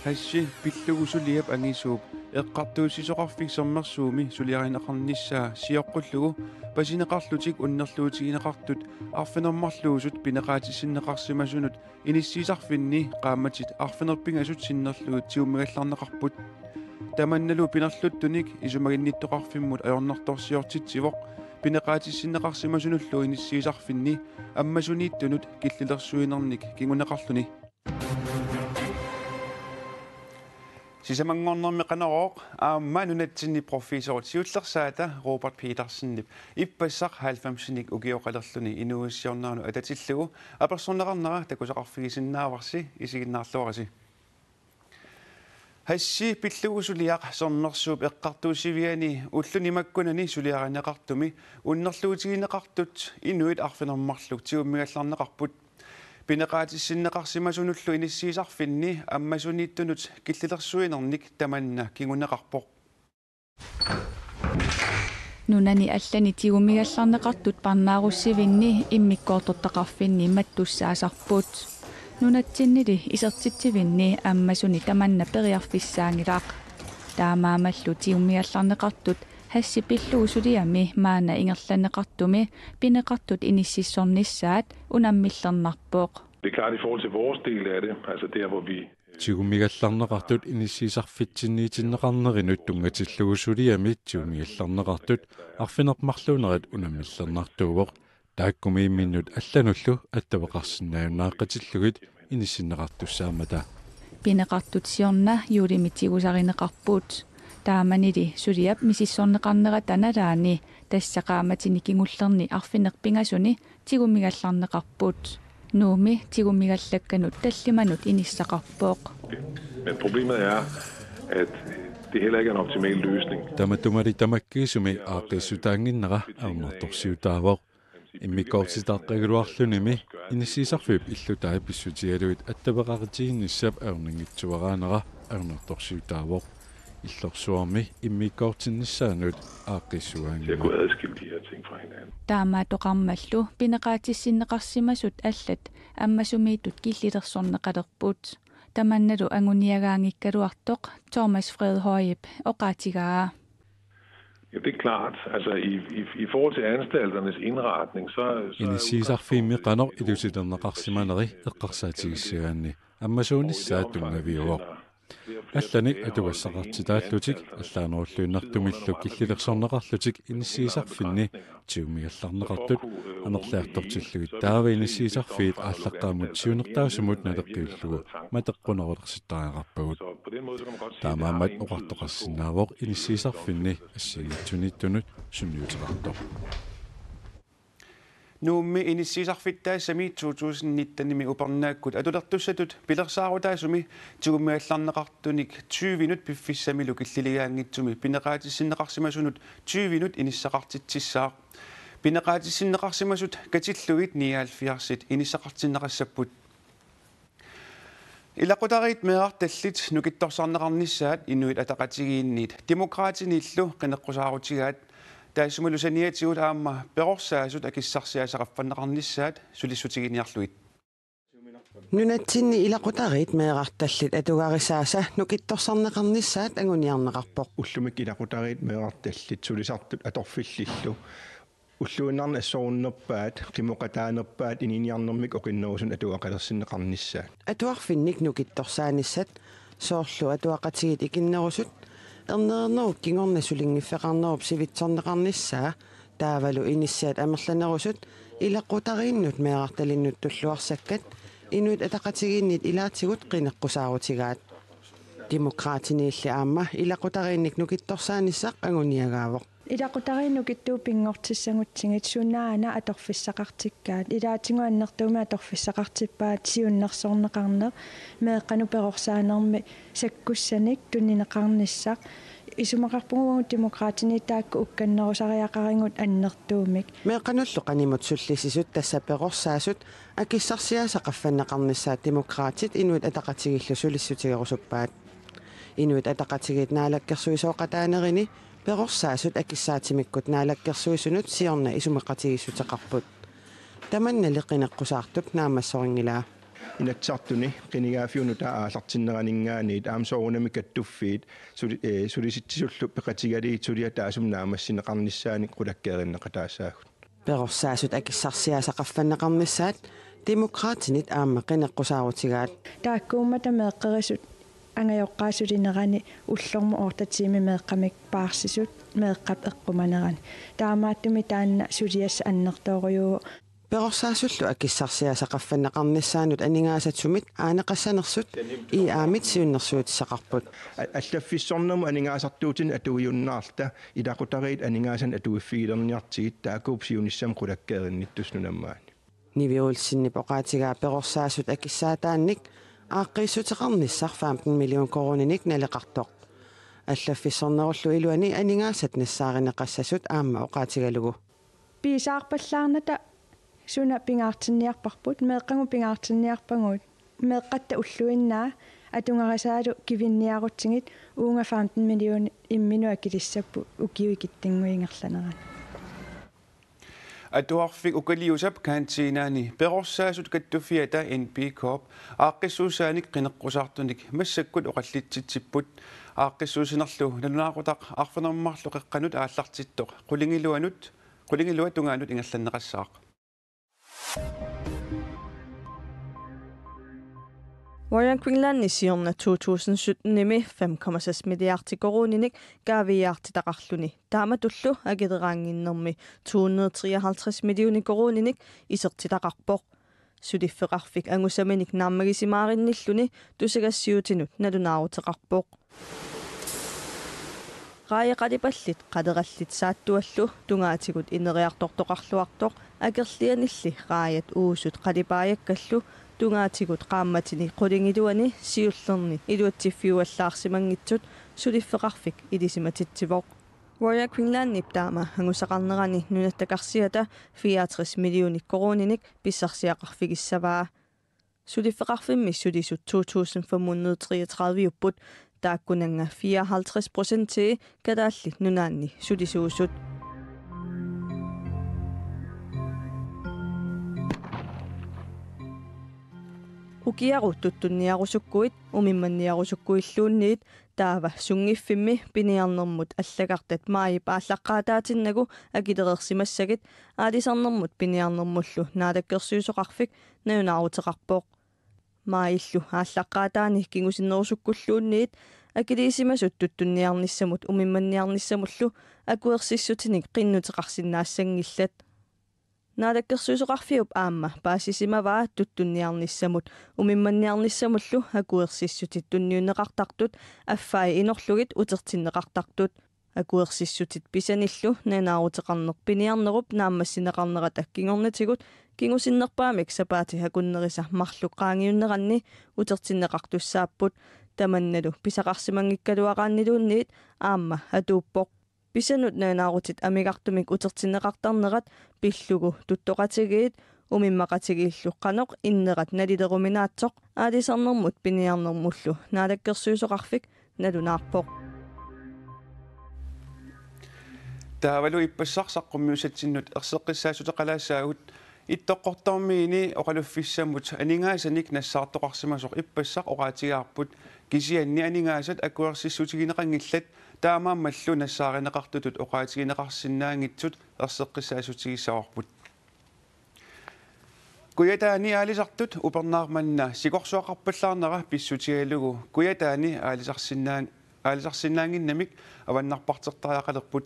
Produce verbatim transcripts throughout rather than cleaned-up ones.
Hashi pillugu suliap angisuup eqqartuussisoqarfik Sermersuumi suliarineqarnissaa sioqqullugu pasineqarlutik unnerluutigineqartut arfineq-marluusut pineqaatissinneqarsimasunut inissiisarfinni qaammatit arfineq-pingasut sinnerlugit tigummigallarneqarput. Tamannalu pinerluttunik isumaginnittoqarfimmut ajornartorsiortitsivoq pineqaatissinneqarsimasunullu inissiisarfinni ammasuniittunut killilersuinernik kinguneqarluni. Sisamanngornermi Qanorooq aamma nunatsinni professorit siullersaata Robert Petersenip ippassaq halvfemsinik ukioqalerluni inuuissiornerannut atatillugu apersorneqarnera takusaqarfigisinnaavarsi, isiginnaarluarisi. Hashi pillugu suliaq Sermersuup eqqartuussiviani ulluni makkunani suliarineqartumi unnerluutigineqartut inuit arfineq-marluk tigummigallarneqarput. Pineqaatissinneqarsimasunullu inissiisarfinni ammasuniittunut killilersuinernik tamanna kinguneqarpoq. Nunani allani tigummigallarneqartut parnaarussivinni immikkoortortaqarfinni mattussaasarput. Nunatsinnili isertitsivinni ammasuni tamanna periarfissaanngilaq. Taamaammallu tigummigallarneqartut hashi pillugu suliami maanna ingerlanneqartumi pineqartut inississornissaat unammillernarpoq. Det er klart i forhold til vores del af det, altså der, hvor vi Tigummigallarneqartut inissiisarfitsinniitinneqarnerinut tunngatillugu suliami tigummigallarneqartut arfineq-marluunerit unammillernartuuvoq. Taakkumi imminnut allanullu attaveqarsinnaajunnaaqatillugit inissinneqartussaammata. Pineqartut siorna juulimi tigusarineqarput. Taamanili suliap misissorneqarnerata nalaani tassa qaammatini kingullerni arfineq-pingasuni tigummigallarneqarput. Nuummi tigummigallakkanut tallimanut inissaqarpoq. Men problemet er, at det heller ikke er en optimal løsning. Tamatumali tamakkiisumik aaqqiissutaannginnera ajornartorsiutaavoq. Immikkoortitaaqqagaluarlunimi inissiisarfiup illutai pissutigalugit attaveqaqatigiinnissap ajornanngitsuaraanera ajornartorsiutaavoq. Illorsuarmi immikkoortinnissaanut aaqqiissugaanngilaq. Til at kunne adskille de her ting fra hinanden. Taamaattoqarmallu pineqaatissinneqarsimasut allat ammasumiittut killilersorneqalerput. Tamannalu anguniagaanngikkaluartoq Thomas Fred Høyep oqaatigaa. Ja, det er klart. Altså, i, i, i forhold til anstalternes indretning, så, så er Inissiisarfiimmi qanoq ilusilerneqarsimaneri eqqarsaatigissagaanni ammasuunissaa tunngaviuvoq. Allanik atugassaqartitaallutik allaanerulluinnartumillu killilersorneqarlutik inissiisarfinni tigummigallarneqartut amerliartortillugit taava inissiisarfiit aallaqqaammut siunertaasumut naleqqiullugu mateqqunerulersitariaqarpagut. Taamaammat oqartoqarsinnaavoq inissiisarfinni assigiinngitsuniittunut sunniuteqartoq. Nuummi inissiisarfittaassami to tusind nittenimi upernaakkut atulertussatut pilersaarutaasumi tigummigallarneqartunik tyvenut piffissamilu killiligaanngitsumi pineqaatissinneqarsimasunut tyvenut inissaqartitsissaaq. Pineqaatissinneqarsimasut katillugit nioghalvfjerdsit inissaqartinneqassapput. Ilaqutariit meerartallit nukittorsarneqarnissaat Inuit Ataqatigiinniit Demokraatiniillu qineqqusaarutigaat, taassumalu saniatigut aamma perorsaasut akissarsiassat qaffanneqarnissaat sulissutiginiarlugit. Nunatsinni ilaqutariit meerartallit atugarisaasa nukittorsarneqarnissaat anguniarneqarpoq. Ullumikkut ilaqutariit meerartallit sulisartut atorfillillu ulluinnarni assorunnerpaat, qimooqataanerpaat, ininniarnermik oqinnerusunik atugaqalersinneqarnissaat. Atuarfinnik nukittorsaanissat, soorlu atuaqatigiit ikinnerusut, ernereernerup kingorna sulinngiffeqarnerup sivitsorneqarnissaa, taavalu inissiat amerlanerusut ilaqutariinnut meerartalinnut tulluarsakkat, Inuit Ataqatigiinniit ilaatigut qineqqusaarutigaat. Demokraatiniilli aamma ilaqutariinnik nukittorsaanissaq anguniagaavoq. Ilaqutariit nukittuut pinngortissagutsigit sunaana atorfissaqartikkaat. Ilaatigut annertuumik atorfissaqartippaat siunnersorneqarneq, meeqqanut perorsaanermi sakkussanik tunineqarnissaq. Isumaqarpugut uagut Demokraatiniit taakku ukkannerusariaqarigut annertuumik. Meeqqanullu qanimut sullissisut, tassa perorsaasut, akissarsiassat qaffanneqarnissaat Demokraatit Inuit Ataqatigiillu sulissutigerusuppaat. Inuit Ataqatigiit naalakkersuisooqataanerini perorsaasut akissaatimikkut naalakkersuisunut siorna isumaqatigiissuteqarput. Tamannali qineqqusaartup naammassorinngilaa. Inatsisartuni qinigaaffiup nutaaq aallartinneraninngaanniit aamma soorunami kattuffiit suli-, ee, Sulisitsissullu peqatigalugit suliat taassuma naammassineqarnissaannik qulakkeerinneqataasaagut. Perorsaasut akissarsiaasa qaffanneqarnissaat Demokraatinit aamma qineqqusaarutigaat. Taakkuummata meeqqerisut angajoqqaat sulinerani ullormut otte tiimit meeqqamik paarsisut meeqqap eqqumanerani. Taamaattumik taanna suliassaq annertoorujuuvoq. Perorsaasullu akissarsiaasa qaffanneqarnissaanut aningaasat sumit aaneqassanersut I A-mit siunnersuutissaqarput. A-, allaffissornermut aningaasartuutinik atuiunnaarluta ilaqutariit aningaasanik atuiffigilerniartigit taakkuupput siunissami qulakkeerinnittussat nunammaani. Nivi Olsenip oqaatigaa perorsaasut akissaataannik aaqqiissuteqarnissaq femten million koruuninik naleqartoq. Allaffissornerullu iluani aningaasat nassaarineqassasut aamma oqaatigalugu. Piisaarpallaarnata suna pingaartinniarparput, meeqqagut pingaartinniarpagut, meeqqatta ulluinnaa atugarisaalu kivinniarutsigit uunga femten million imminut akilissapput ukiut ikittunnguit ingerlaneranni. Atuarfik Ukaliusap kantinaani perorsaasut kattuffiata N P K-p aaqqissuussaanik qineqqusaartunik massakkut oqallitsitsipput. Aaqqissuussinerlu nalunaaqutaq arfineq-marluk qeqqanut aallartittoq qulingiluanut, qulingiluat tungaanut ingerlanneqassaaq. Royal Greenlandip siorna to tusind syttenimi fem komma seks milliardi koruuninik kaaviiaartitaqarluni taamatullu akileraannginnermi to hundrede treoghalvtreds millioner koruuninik isertitaqarpoq. Suliffeqarfik angusaminik naammagisimaarinniilluni tusagassiuutinut nalunaaruteqarpoq. Raajat qalipallit qalerallit saattuallu tungaatigut ineriartortoqarluartoq akerlianilli raajat uusut qalipaajakkallu tungaatigut qaammatini qulingiluani siullerni iluatsiffiuallaarsimanngitsut suliffeqarfik ilisimatitsivoq. Royal Greenlandip taama angusaqarnerani nunatta karsiata fireogtres millioner koruuninik pissarsiaqarfigissavaa. Suliffeqarfimmi sulisut to tusind fem hundrede treogtredive-upput, taakkunannga fireoghalvtreds procentii Kalaallit Nunaanni sulisuusut. Ukiarut tuttunniarusukkuit, umimmanniarusukkuilluunniit, taava sunngiffimmi piniarnermut allagartat maajip aallaqqaataatinnagu akilereersimassagit aalisarnermut piniarnermullu naalakkersuisoqarfik nalunaaruteqarpoq. Maajillu aallaqqaataani kingusinnerusukkulluunniit akiliisimasut tuttunniarnissamut umimmanniarnissamullu akuersissutinik qinnuteqarsinnaassanngillat. Naalakkersuisoqarfiup aamma paasisimavaa tuttunniarnissamut umimmanniarnissamullu akuersissutit tunniunneqartartut affai inorlugit utertinneqartartut. Akuersissutit pisanillu nalunaaruteqarneq piniarnerup naammassineqarnerata kingornatigut kingusinnerpaamik sapaatit akunnerisa marluk qaangiunneranni utertinneqartussaapput, tamannalu pisaqarsimanngikkaluaqaanniluunniit aamma atuuppoq. Pisanut nalunaarutit amigartumik utertinneqartarnerat pillugu tuttoqatigiit umimmaqatigiillu qanoq innerat nalileruminaatsoq aalisarnermut piniarnermullu naalakkersuisoqarfik nalunaarpoq. Taavalu ippassaq saqqummiussatsinnut erseqqissaassuteqalaassaagut. Ittoqqortoormiini oqaluffissamut aningaasanik nassaartoqarsimasoq ippassaq oqaatigaarput, kisianni aningaasat akuersissutigineqanngillat, taamaammallu nassaarineqartutut oqaatigineqarsinnaanngitsut erseqqissaatigissavarput. Kujataani aalisartut upernaaq manna sikorsuaqarpallaarnera pissutigalugu Kujataani aalisarsinnaan-, aalisarsinnaannginnamik avannarpartertariaqalerput.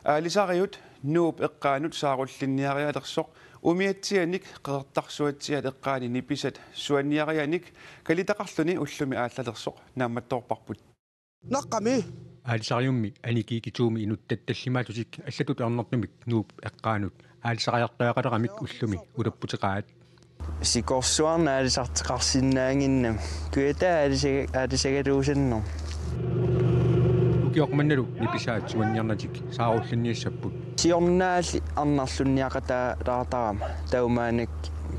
Aalisariut Nuup eqqaanut saarullinniarialersoq umiatsianik Qeqertarsuatsiaat eqqaani nipisat suanniarianik kalitaqarluni ullumi aallalersoq naammattoorparput. Naqqami. Aalisariummi Aniki Kituumi inuttat tallimaatutik allatut ajornartumik Nuup eqqaanut aalisariartariaqaleramik ullumi ulapputeqaat. Sikorsuarneq aalisarteqarsinnaannginnami. Kujataa aalisa-, aalisagaluusannermut. Ukioq mannalu nipisaat suanniarnatik saarullinniassapput. Siornaalli arnarlunniaqataalaartarama taumaannak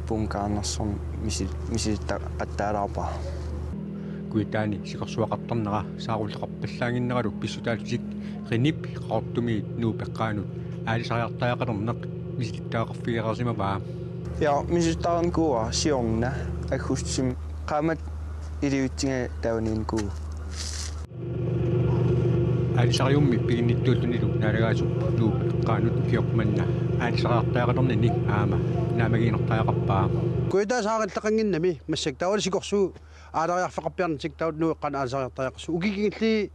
punkaarnersorn misi-, misilittaqattaalaarpara. Kujataani sikorsuaqartarnera saarulleqarpallaannginneralu pissutaatitik Qinip Qaqortumiit Nuup eqqaanut aalisariartariaqalerneq misilittagaqarfigereersimavaa. Ja, misissuinnikuuara siorna aggustimi qaammat iliuutsinga taavaniinnikuuara. Aalisariummi piginnittuullunilu naalagaasup Nuup eqqaanut ukioq manna aalisariartariaqalerninni aamma naammagiinnartariaqarpaa. Kujataani saarillaqannginnami massakkut taavalu sikorsuup aalariarfeqarpiarnertik taavalu Nuup eqqaanut aalisariartariaqarsuuvoq. Ukioq kingulleq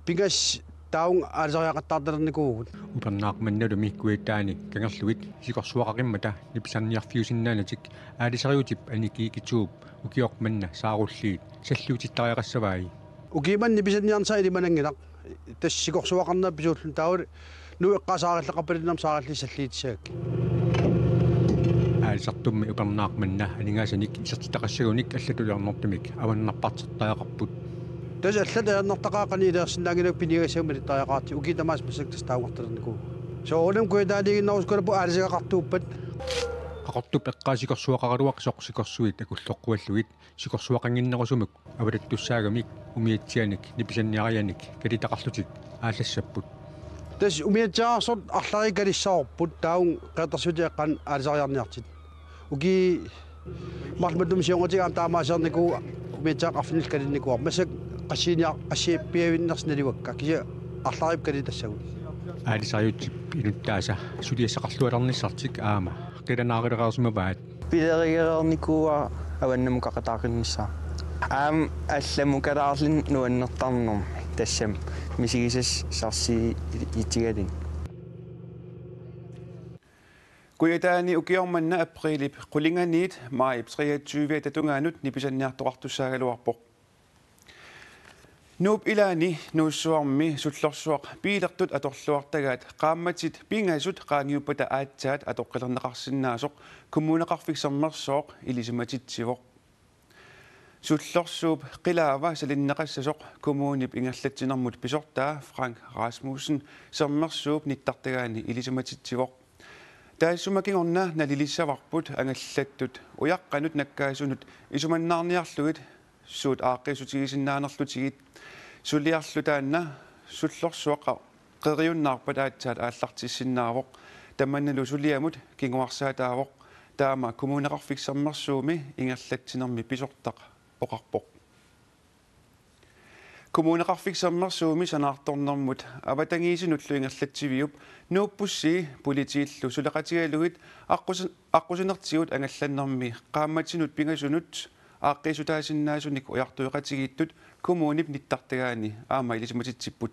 pingasut taavunga aalisariaqattaartalernikuuvugut. Upernaaq mannalumi Kujataani kangerlugit sikorsuaqaqimmata nipisanniarfiusinnaanatik aalisariutip Aniki Kituup ukioq manna saarulliit salliutittariaqassavai. Ukiumanna nipisanniarnissaa ilimananngilaq. Tassa sikorsuaqarnerpit suulluunniit taavalu Nuup eqqaani saarillaqarpalunnarmat saarulliit salliutissagakkit. Aalisartummi upernaaq manna aningaasanik isertitaqassagunik allatut ajornartumik avannarpartertariaqarput. Tassa allatut ajornartaqaat qanoq iliorsinnaanngilagut piniagassat malittariaqartut ukiut tamaasa massakkut tassa taagortalernikuuvoq. Soorunami Kujataaniiginnarusukkut aalisagaqartuuppat. Qaqortup eqqaani sikorsuaqaraluaqsoq sikorsuit akulloqquallugit sikorsuaqannginnerusumik avatattussaagamik umiatsianik nipisanniarianik kalitaqarlutik aallassapput. Tassa umiatsiaarsortut arlallit kalissavarput taavunga Qeqertarsuup eqqaani aalisariarniartut. Ukiut marluk matuma siornatigut aamma taamaasiornikuuvoq umiatsiaat arfinillit kalinnikuuarput. Massakkut qassiiniar-, qassiippiavinnersut naluakka kisianni arlariupput kalitassagut. Aalisariutip inuttaasa suliassaqarluarnissartik aamma qilanaarilereersimavaat. Pilerigereernikuuara avannamukaqataaqinnissaa. Aamma allamukalaarluni nuannertarnermi tassami misigisassarsiutigaluni. Kujataani ukioq manna apriilip qulinganiit maajip treogtyve-ata tungaanut nipisanniartoqartussaagaluarpoq. Nuup ilaani Nuussuarmi sullorsuaq biilertut atorluartagaat qaammatit pingasut qaangiuppata aatsaat atoqqilerneqarsinnaasoq Kommuneqarfik Sermersooq ilisimatitsivoq. Sullorsuup qilaava salinneqassasoq kommunip ingerlatsinermut pisortaa Frank Rasmussen Sermersuup nittartagaani ilisimatitsivoq. Taassuma kingorna nalilissavarput angallattut ujaqqanut nakkaasunut isumannaarniarlugit suut aaqqiissutigisinnaanerlutigit. Suliarlu taanna sullorsuaq qeriunnaarpat aatsaat aallartissinnaavoq. Tamannalu suliamut kinguarsaataavoq, taama Kommuneqarfik Sermersuumi ingerlatsinermi pisortaq oqarpoq. Kommuneqarfik Sermersuumi sanaartornermut avatangiisinullu ingerlatsiviup Nuup Bussii politiillu suleqatigalugit aqqus-, aqqusinertigut angallannermi qaammatinut pingasunut aaqqiissutaasinnaasunik ujartueqatigiittut kommunip nittartagaani aamma ilisimatitsipput.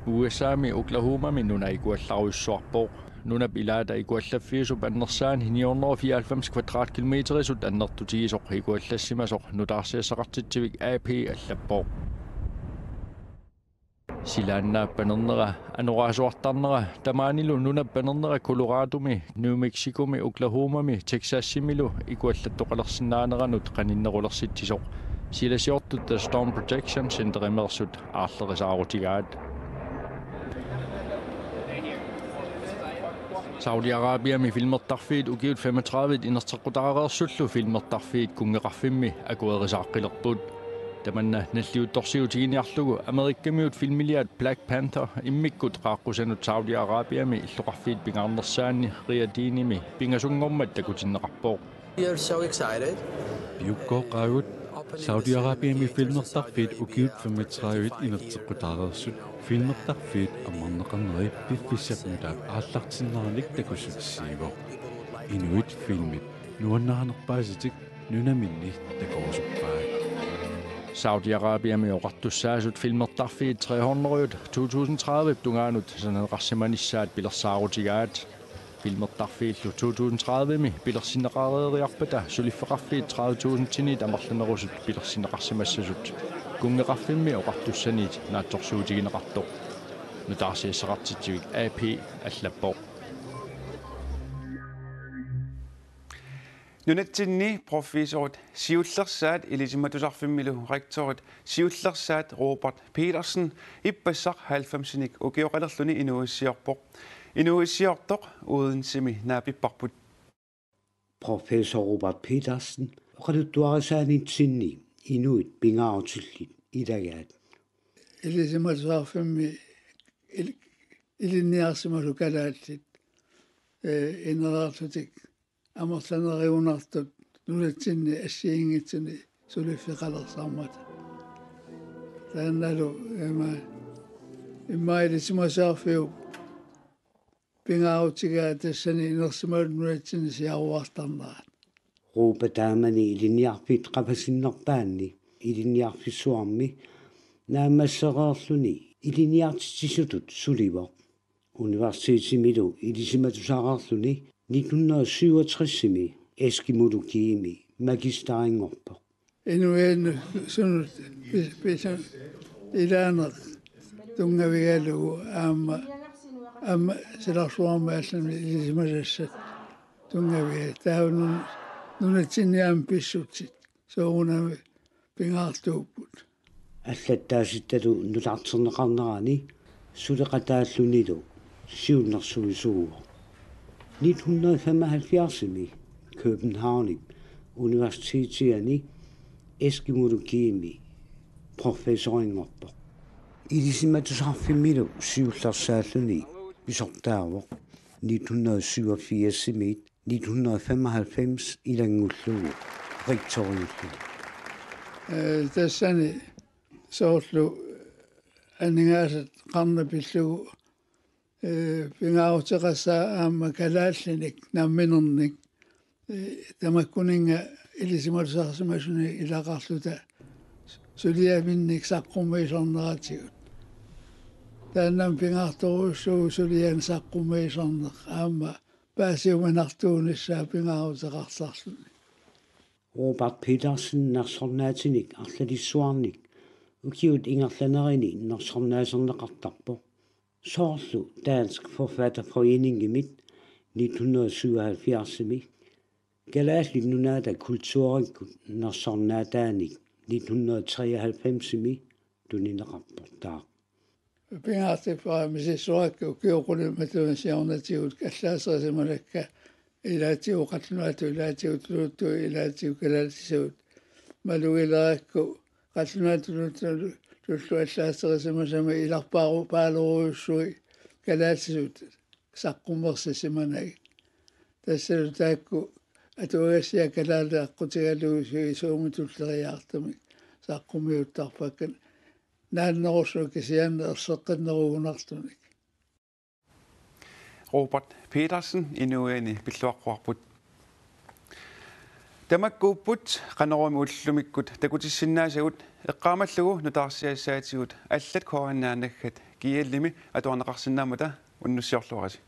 U S A-mi Oklahomami nuna ikuallarujussuarpoq. Nunap ilaata ikuallaffiusup annersaani ni hundrede og fireoghalvfems kvadratkilometerisut annertutigisoq ikuallassimasoq nutaarsiassaqartitsivik A P allappoq. Silaannaap panernera, anorersuartarnera, tamaanilu nunap panernera Coloradomi, New Mexicomi, Oklahomami, Texasimilu ikuallattoqalersisinnaaneranut qaninnerulersitsisoq. Silasiortut The Storm Protection Centerimeersut aarlerisaarutigaat. Saudi-Arabiami filmertarfiit ukiut femogtredive inerteqqutaareersullu filmertarfiit kunngeqarfimmi akuerisaaqqillerput. Tamanna nalliuttorsiutiginiarlugu Amerikamiut filmiliaat Black Panther immikkut qaaqqusanut Saudi-Arabiami illoqarfiit pingaarnersaanni Riyadhimi pingasunngormat takutinneqarpoq. We are so excited. Piukkooqaagut. Saudi-Arabiami filmertarfiit ukiut femogtredive inerteqqutaareersut filmertarfiit ammarneqarneri piffissap nutaap aallartinneranik takussutissiivoq. Inuit filmit nuannarinerpaasitik nunaminni takorusuppaa. Saudi-Arabiami oqartussaasut filmertarfiit tre hundrede to tusind tredive tungaanut sananeqarsimanissaat pilersaarutigaat. Filmertarfiillu to tusind tredive-mi pilersinneqareeriarpata suliffeqarfiit tredive tusindinit amerlanerusut pilersinneqarsimassasut kunngeqarfimmi oqartussaniit naatsorsuutigineqartoq. Nutaarsiassaqartitsivik A P allappoq. Nunatsinni professorit siullersaat ilisimatusarfimmilu rektorit siullersaat Robert Petersen ippassaq halvfemsinik ukioqalerluni inuuissiorpoq. Inuuissiortoq Odensemi naapipparput. Professor Robert Petersen oqaluttuarisaaninni inuit pingaarutillit ilagaat. Ilisimatusarfimmi il-, ilinniarsimasut kalaallit, ee, ineriarlutik amerlanerugunartut nunatsinni assigiinngitsuni suliffeqalersaarmata. Taannalu ima, immaqa ilisimasarfiup pingaarutigaa tassani inersimasut nunatsinni siaruartarnerat. Ruupa taamani ilinniarfiit qapasinnerpaanni ilinniarfissuarmi naammassereerluni ilinniartitsisutut sulivoq. Universitetimilu ilisimatusaareerluni nitten hundrede syvogtresimi eskimologiimi magisteerinngorpoq. Inuiannut sunut pis-, pisu-, ilaaneq tunngavigalugu aamma, aamma silarsuarmi allanut ilisimasassat tunngavigalugu. Taava nun-, nunatsinni aamma pissutsit soorunami pingaartuupput. Allattaasittalu nutarterneqarnerani suleqataallunilu siunnersuisuuvoq. Nitten hundrede femoghalvfjerdsimi Københavnip universitetiani eskimologiimi professorinngorpoq. Ilisimatusarfimmilu siullersaalluni pisortaavoq nitten hundrede syvogfirsimiit nitten hundrede femoghalvfems ilanngullugu rektoriulluni. Ee, tassani soorlu aningaasat qarnat pillugu, ee, pingaaruteqassaaq aamma kalaallinik namminernik, ee, tamakkuninnga ilisimatusarsimasunik ilaqarluta suliaminnik saqqummiisarneratigut. Taannami pingaartorujussuuvoq sulianik saqqummiisarneq aamma paasiuminartuunissaa pingaaruteqartarluni. Robert Petersen nersornaatinik arlalissuarnik ukiut ingerlanerini nersornaaserneqartarpoq. Soorlu Dansk Forfatterforeningimit nitten hundrede syvoghalvfjerdsimi Kalaallit Nunaata kulturikkut nersornaataanik nitten hundrede treoghalvfemsimi tunineqarportaaq. Pingaartippara misissuarakku ukioq qulimatuinnaq siornatigut allaaserisimanakka ilaatigut qallunaatut ilaatigut tuluttut ilaatigut kalaallisut. Malugilerakku qallunaatut tuluttut allaaserisimasama ilarpaaru-, paalorujussuit kalaallisut saqqummersisimanagit. Tassalu taakku atuagassiaq kalaallit aqqutigalugit suisuumi tulleriiaartumik saqqummiuttarpakka naannerusumik kisianni erseqqinnerugunartunik. Robert Petersen inuiani pilluaqquarput. Tamakkuupput Qanoruumi ullumikkut takutissinnaasagut, eqqaamallugu nutaarsiassaatigut allat K N R naggat G L-imi atuarneqarsinnaammata unnussiorluarisi.